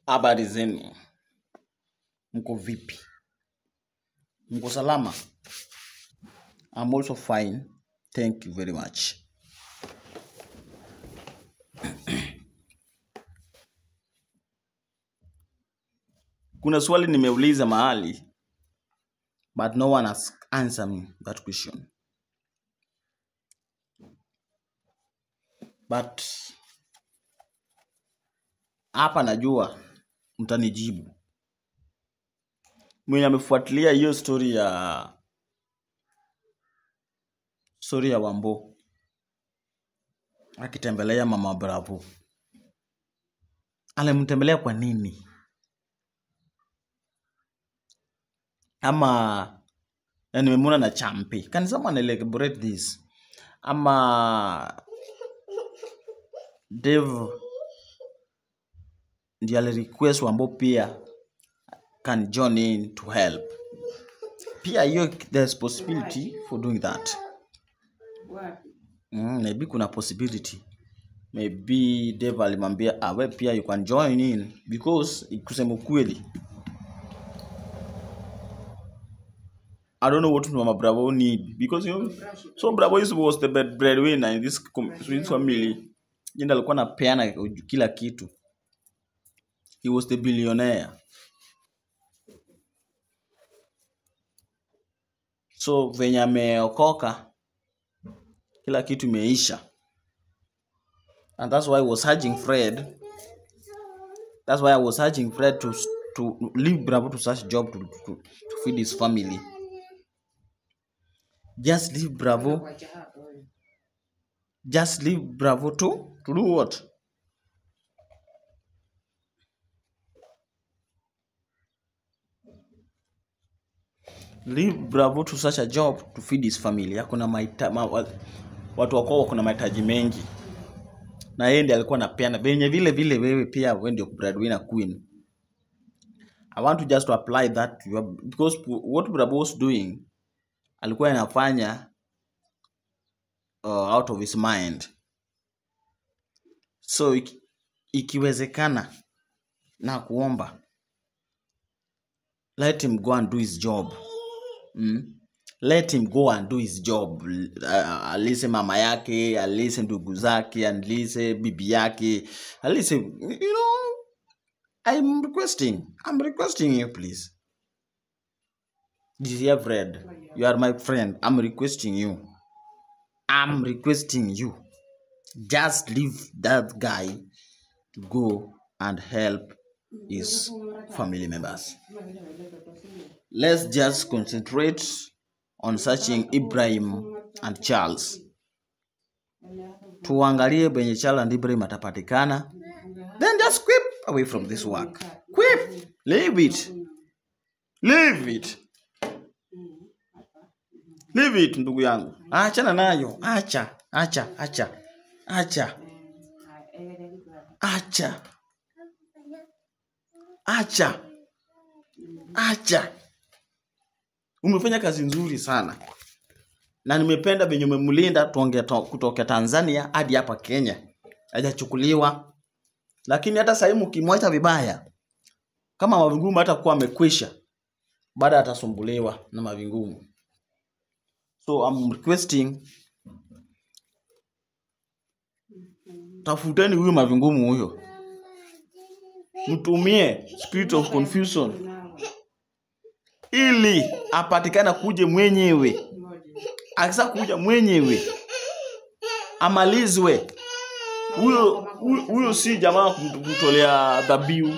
Habari zenu, mko vipi? Mko salama? I'm also fine, thank you very much. Kuna swali nimeuliza mahali, but no one has answered me that question. But hapa najua mtanijibu. Mwenye amefuatilia hiyo story ya Wambo akitembelea Mama Bravo, alimtembelea kwa nini? Ama nimemuona na Champi. Can someone elaborate this? Ama Dave ndiye alirequest Wambo pia can join in to help. Pia hiyo there's possibility for doing that. Maybe kuna possibility. Maybe Dave alimwambia awe pia you can join in, because kusema kweli I don't know what Mama Bravo need, because you know, so Bravo was the breadwinner in this family. Yeye alikuwa anapeana kila kitu. He was the billionaire. So venye ameokoka kila kitu imeisha. And that's why I was urging Fred. That's why I was urging Fred to leave Bravo to such job to feed his family. Just leave Bravo. Just leave Bravo to do what? Leave Bravo to such a job to feed his family. Hakuna watu wako kuna mahitaji mengi. Na yeye ndiye alikuwa anapeana. Venye vile vile wewe pia wewe ndio breadwinner queen. I want to just to apply that to your, because what Bravo was doing, alikuwa anafanya out of his mind. So ikiwezekana na kuomba, let him go and do his job. Let him go and do his job. Alise mama yake, alise ndugu zake, alise bibi yake, alise, you know, I'm requesting you, please. Dear Fred, you are my friend. I'm requesting you. I'm requesting you. Just leave that guy to go and help his family members. Let's just concentrate on searching Ibrahim and Charles. Tuangalie benye Charles and Ibrahim atapatikana. Then just quip away from this work. Quip. Leave it. Leave it. Leave it, ndugu yangu. Achana nayo. Acha, acha, acha. Acha. Acha. Acha. Acha. Umefanya kazi nzuri sana. Na nimependa venye umemlinda kutoka Tanzania hadi hapa Kenya. Hajachukuliwa. Lakini hata sasa mkimwacha vibaya, kama Mavingumu hata kuwa amekwisha, baada atasumbuliwa na Mavingumu. So I'm requesting, tafuteni huyo Mavingumu huyo. Mtumie spirit of confusion ili apatikana kuje mwenyewe. Akisa kuja mwenyewe amalizwe. Huyo si jamaa kumtolea dhabihu.